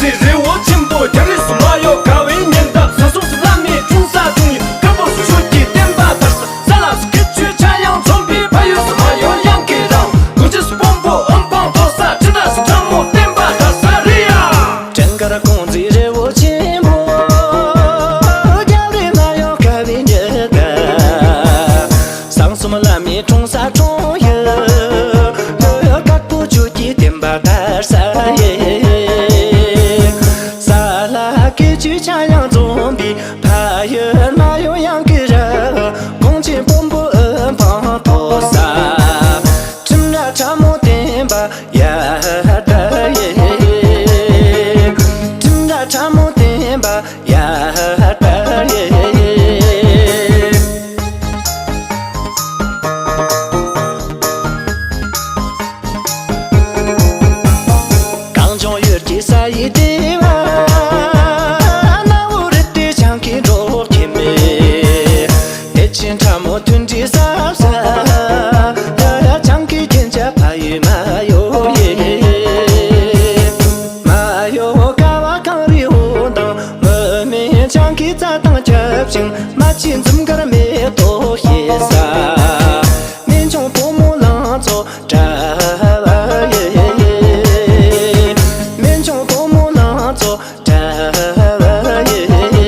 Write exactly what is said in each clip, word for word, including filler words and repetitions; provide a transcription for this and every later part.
རི་བོ་ཆེན་པོ་རྒྱ་རིས་སུ་མ་གཡོ། དགའ་བའི་ཉི་ཟླ་ས་གསུམ་སུ་ལྷ་མིའི་འཁྲུངས་ས་འཁྲུངས་ཡུལ། དཀར་པོ་སུ་ཆོས་ཀྱི་བསྟན་པ་དར་ས། ས་ལ་སུ་ཁྱེད་ཆོས་ཆ་ཡང་འཛོམས་པའི་ཕ་ཡུལ་སུ་མ་གཡོ་གཡང་གི་རང་། དགོན་ཆེན་སུ་སྤོམ་པོ་ཨོམ་བང་མཐོ་ས། ཁྲི་འདྲ་སུ་ཁྲ་མོ་བསྟན་པ་དར་ས་རེད་ཡ། བྲན་དཀར་ཀོང་ཙེ་རི་བོ་ཆེན་པོ། རྒྱ་རིས་མ་གཡོ་དགའ་བའི་ཉི་ཟླ། ས་གསུམ་ལྷ་མིའི་འཁྲུངས་ས་འཁྲུངས་ཡུལ། དཀར་པོ་ཆོས་ཀྱི་བསྟན་པ་དར་ས་ཡི། ས་ལ་སྐད་ཅིག་ཆ་ཡང་འཛོམས་པའི་ཕ་ཡུལ་མ་གཡོ་གཡང་གི་ར། གོང་ཆེན་སྤོམ་པོ་ཨོམ་བང་མཐོ་ས། ཁྲི་འདྲ་ཁྲ་མོ་བསྟན་པ་ཡར་དར་ཡི། ཁྲི་འདྲ་ཁྲ་མོ་བསྟན་པ་ཡར་དར་ཡི། གངས་ལྗོངས་ཡུལ་གྱི་ས་ཡི་ལྟེ་བ། གནའ་བོའི་རི་དེ་བྱང་གི་འབྲོག་ཁྱིམ་མེད། བདེ་ཆེན་ཁྲ་མོ་མཐུན་སྒྲིལ་ཟབ་ས། ཡ་ཡ་བྱང་གི་རྒྱན་ཆ་ཕ་ཡུལ་མ་གཡོ་ཡི། མ་གཡོ་ཀ་བ་གངས་རི་འོད་མདངས། མུ་མེད་བྱང་གི་རྩྭ་ཐང་ཁྱབ་ཅིང་། རྨ་ཆུའི་འཛུམ་དཀར་མེ་ཏོག་སྐྱེ་ས། སྨན་ཆུང་བུ་མོ་ལང་ཚོ་གྲགས་པ་ཡི། སྨན་ཆུང་བུ་མོ་ལང་ཚོ་གྲགས་པ་ཡི།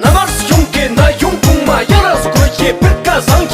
ན་མར་གཞུང་གི་ན་གཞུང་གོང་མ་ཡ་ར་སུ་གོ་ཤེས་པིར་ཀ་བཟང་